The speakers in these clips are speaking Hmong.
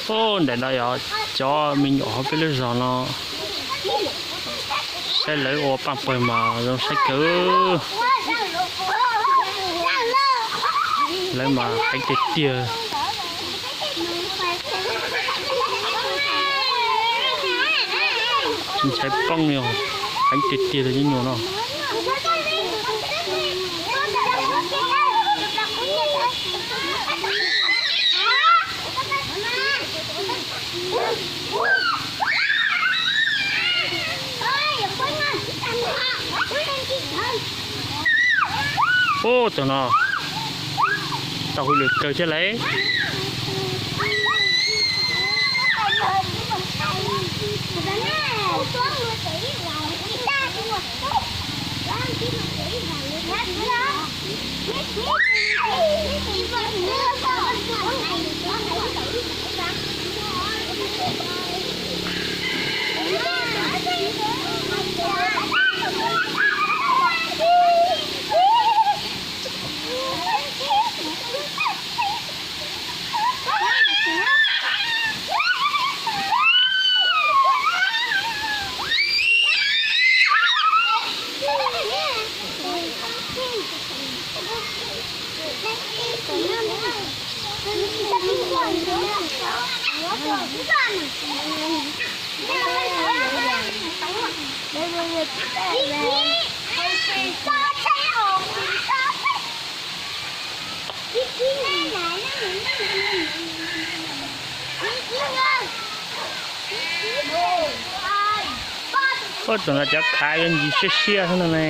Ub, ntawm no yog cov me nyuam hauv peb lub zos no, saib lawv ua paj pawg mas zoo saib kawg. Lawv mas heev tiag tiag. Ntshai poob li, heev tiag tiag li cov nyuam no. Ub, tus no tau hauj lwm kawg thiab lauj. Ub, tus no cov khav yuav ncig siab siab xwb no ne.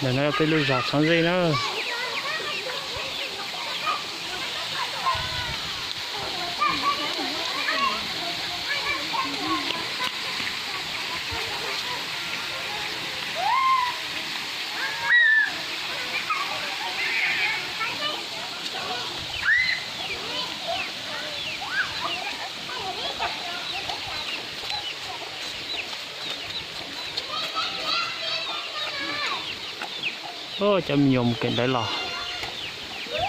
Ntawm no peb lub zos txhoov zej na. Cov me nyuam mus kawm ntawv los,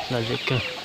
lom zem kawg.